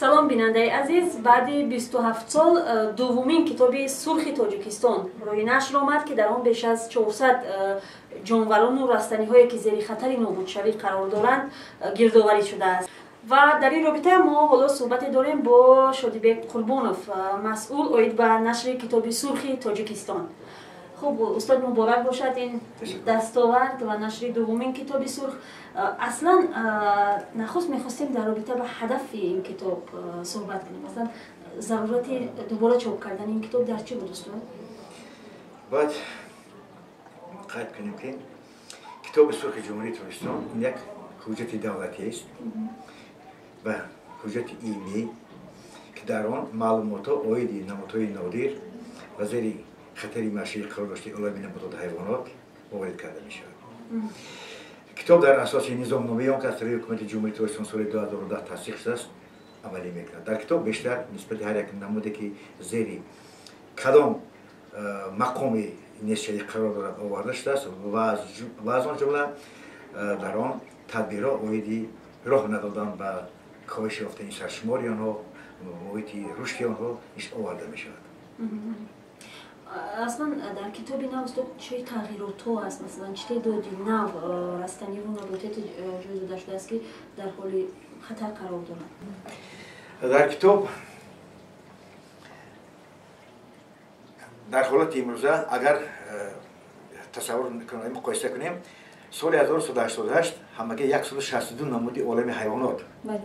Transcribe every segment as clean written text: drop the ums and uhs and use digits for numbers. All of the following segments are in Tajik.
Салом, бинандаи азиз. Баъди 27 сол дуввумин китоби сурхи Тоҷикистон рӯи нашр омад, ки дар он беш аз 400 ҷонварону растаниҳое, ки зери хатари нобудшавӣ қарор доранд, гирдоварӣ шудааст. Ва дар ин робита мо ҳоло суҳбате дорем бо Шодибек Қурбонов, масъул оид ба нашри китоби сурхи Тоҷикистон. Хуб, устод, муборак бошад ин дастовард ва нашри дуввумин китоби сурх. Аслан нахуст мехостем дар робита ба ҳадафи ин китоб суҳбат кунем. Аслан зарурати дубора чоп кардани ин китоб дар чӣ буд, устод? Бояд қайд кунем, ки китоби сурхи Ҷумҳурии Тоҷикистон ин як ҳуҷҷати давлатист ва ҳуҷҷати илмӣ, ки дар он маълумотҳо оиди намудҳои нодир ва зери хатари маҳшавӣ қарор доштаи олами набототу ҳайвонот ворид карда мешавад. Китоб дар асоси низомномаи он, ки аз тарафи ҳукумати Ҷумҳурии Тоҷикистон соли 2010 тасдиқ шудааст, амалӣ мекунад. Дар китоб бештар нисбати ҳар як намуде, ки зери кадом мақоми нестшавӣ қарор дорад, оварда шудааст ва аз он ҷумла дар он тадбирҳо оиди роҳ надодан ба коҳиш ёфтани саршумори онҳо, муҳити рушди онҳо оварда мешавад. Аслан дар китоби нав, устод, чӣ тағйиротҳо аст? Масалан, чӣ теъдоди нав растаниву набототе ҷой дода шудааст, ки дар ҳоли хатар қарор доранд? Дар китоб дар ҳолати имрӯза, агар тасаввур муқоиса кунем, соли 1988 ҳамагӣ 162 намуди олами ҳайвонот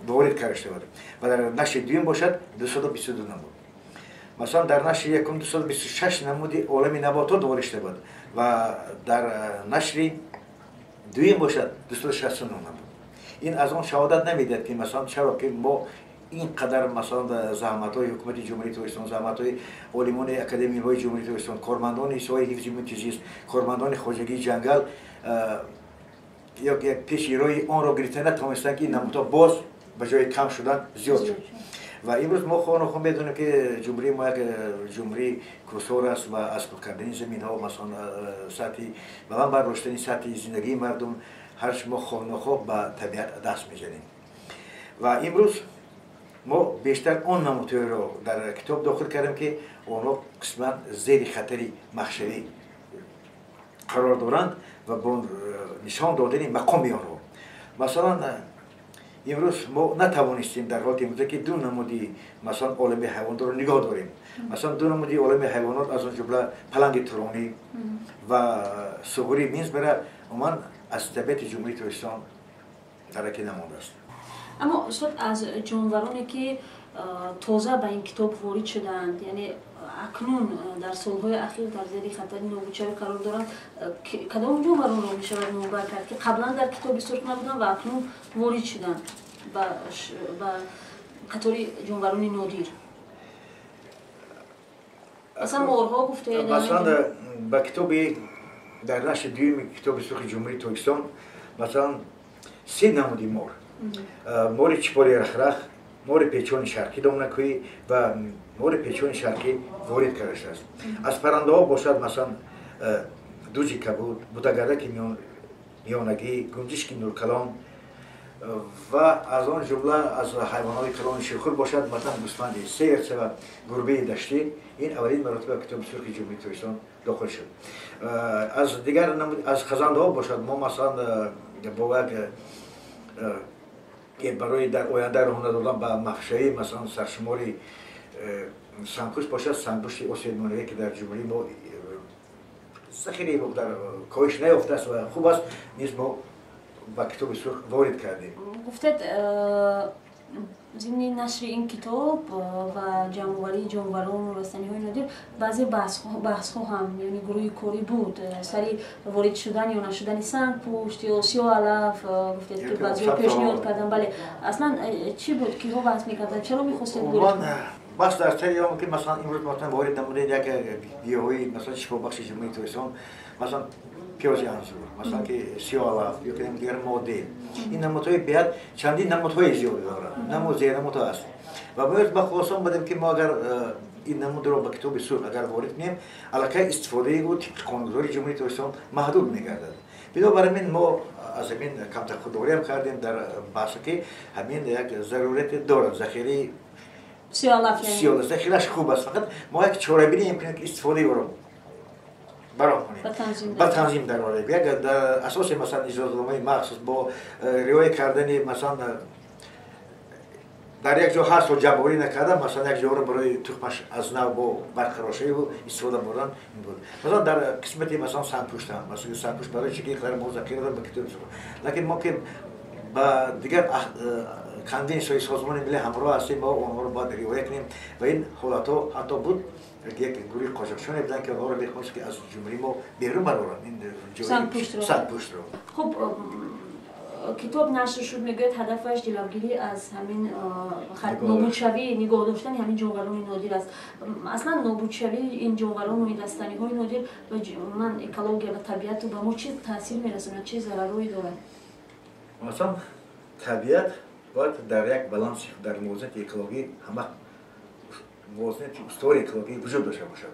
ворид карда шуда буд ва дар нашри дуюм бошад 222 намуд. Масалан, дар нашри якум 226 намуди олами наботот ворид шуда буд ва дар нашри дуюм бошад 269 намуд. Ин аз он шаҳодат намедиҳад, ки масалан чаро ки мо ин қадар, масалан, заҳматҳои ҳукумати Ҷумҳурии Тоҷикистон, заҳматҳои олимони академияҳои Ҷумҳурии Тоҷикистон, кормандони соҳаи ҳифзи муҳити зист, кормандони хоҷагии ҷангал як пеши роҳи онро гирифта натавонистанд, ки ин намудҳо боз ба ҷои кам шудан зиёд шуд. Ва имрӯз мо хоҳу медонем, ки ҷумҳурии мо як ҷумҳурии кӯҳсор аст ва аз худ кардани заминҳо, масалан, сатҳи баланд бардоштани сатҳи зиндагии мардум, ҳар мо хоҳ нохоҳ ба табиат даст мезанем. Ва имрӯз мо бештар он намудҳоеро дар китоб дохил кардем, ки онҳо қисман зери хатари маҳшавӣ қарор доранд ва бо нишон додани мақоми онҳо. Масалан, имрӯз мо натавонистем дар ҳолати имрӯза, ки ду намуди, масалан, олами ҳайвонотро нигоҳ дорем. Масалан, ду намуди олами ҳайвонот, аз он ҷумла паланги туронӣ ва суғури минзбара, умуман аз табиати Ҷумҳурии Тоҷикистон дараке намондааст. Аммо, устод, аз ҷонвароне, ки тоза ба ин китоб ворид шудаанд, яъне акнун дар солҳои ахир дар зери хатари нобудшавӣ қарор доранд, кадом ҷонваронро мешавад номбар кард, ки қаблан дар китоби сурх набуданд ва акнун ворид шуданд ба қатори ҷонварони нодир? Масалан, морҳо гуфтед. Масалан, ба китоби дар нашри дуюми китоби сурхи Ҷумҳурии Тоҷикистон, масалан, се намуди мор: мори чипори рахрах, мори печони шарқӣ домнакӯӣ ва мори печони шарқӣ ворид карда шудааст. Аз паррандаҳо бошад, масалан, дуҷи кабуд, бутагардаки миёнагӣ, гунҷишки нуркалон ва аз он ҷумла аз ҳайвонҳои калони ширхӯр бошад, масалан, гӯсфанди серча ва гурбаи даштӣ. Ин аввалин маротиба китоби сурхи Ҷумҳурии Тоҷикистон дохил шуд. Аз дигар аз хазандаҳо бошад, мо, масалан, бо як барои дар оянда роҳ надодан ба маҳшавӣ, масалан, саршумори сангпушт бошад, сангпушти осиёи миёнавӣ, ки дар ҷумҳурии мо захираи дар коҳиш наёфтааст ва хуб аст, низ мо ба китоби сурх ворид кардем. Гуфтед, зимни нашри ин китоб ва ҷамъоварии ҷонварону растаниҳои нодир баъзе баҳсҳо ҳам миёни гурӯҳи корӣ буд сари ворид шудан ё нашудани сангпушт ё сиёҳалаф. Гуфтед, ки баъзеҳо пешниҳод карданд. Бале, аслан чӣ буд, киҳо баҳс мекарданд, чаро мехостед? Баҳс дар сари он, ки, масалан, имрӯз, масалан, ворид намудем як гиёҳҳои, масалан, шифобахши Ҷумҳурии Тоҷикистон, масалан, пиёзи анзур, масалан, ки сиёҳалаф ё ки дигар модел. Ин намудҳои беҳад чандин намудҳои зиёде дорад, намуд зернамудҳо аст. Ва бояд ба хулоса омадем, ки мо агар ин намудро ба китоби сурх агар ворид кунем, аллакай истифодаи ӯ тибқи қонунгузории Ҷумҳурии Тоҷикистон маҳдуд мегардад. Бинобар ин мо аз ҳамин камтар худдориам кардем дар баҳсе, ки ҳамин як зарурате дорад захираи сиёҳ. Захираш хуб аст, фақат мо як чорабинӣ имкон ки истифодаи ӯро бароҳ кунем, ба танзим дарорем, як дар асоси, масалан, иҷозатномаи махсус бо риоя кардани, масалан, дар як ҷо ҳар сол ҷамъоварӣ накарда, масалан, як ҷоро барои тухмаш аз нав бо барқароршавиву истифода бурдан буд. Масалан, дар қисмати, масалан, сангпуштам, масалан, сангпушт барои чи ки қадар мо захира дорем ба китоби, лекин мо ки ба дигар конвенсияҳои Созмони Милал ҳамроҳ ҳастем, мо онҳоро бояд риоя кунем. Ва ин ҳолатҳо ҳатто буд, як гурӯҳи қочоқчиёне буданд, ки онҳоро мехост, ки аз ҷумҳурии мо берун бароранд ин сангпуштро. Хуб, китоб нашр шуд, мегӯяд, ҳадафаш ҷилавгирӣ аз ҳамин нобудшавӣ, нигоҳ доштани ҳамин ҷонварони нодир аст. Аслан нобудшавии ин ҷонварону ин растаниҳои нодир ба ман экология ва табиату ба мо чӣ таъсир мерасонад, чӣ зарарҳое дорад? Масалан, табиат бояд дар як баланси, дар мувозинати экологӣ, ҳама мувозинати устувори экологӣ вуҷуд дошта бошад.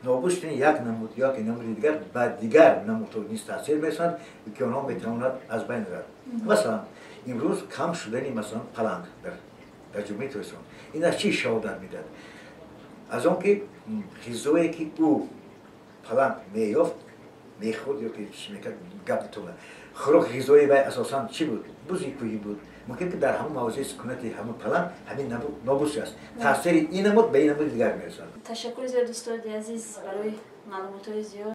Нобуд шудани як намуд ё намуди дигар ба дигар намудҳо низ таъсир мерасонад, ки онҳо метавонад аз байн равад. Масалан, имрӯз кам шудани, масалан, паланг дар Ҷумҳурии Тоҷикистон, ин аз чӣ шаҳодат медиҳад? Аз он ки ғизое, ки ӯ паланг меёфт, мехӯрд ё ки чӣ мекард, гап метавонад, хӯрок, ғизои вай асосан чӣ буд? Бузи кӯҳӣ буд. Мумкин ки дар ҳамон мавзеи сукунати ҳамон паланг ҳамин нобуд шудааст. Таъсири ин намуд ба ин намуди дигар мерасонад. Ташаккури зиёд, устоди азиз, барои маълумотҳои зиёд.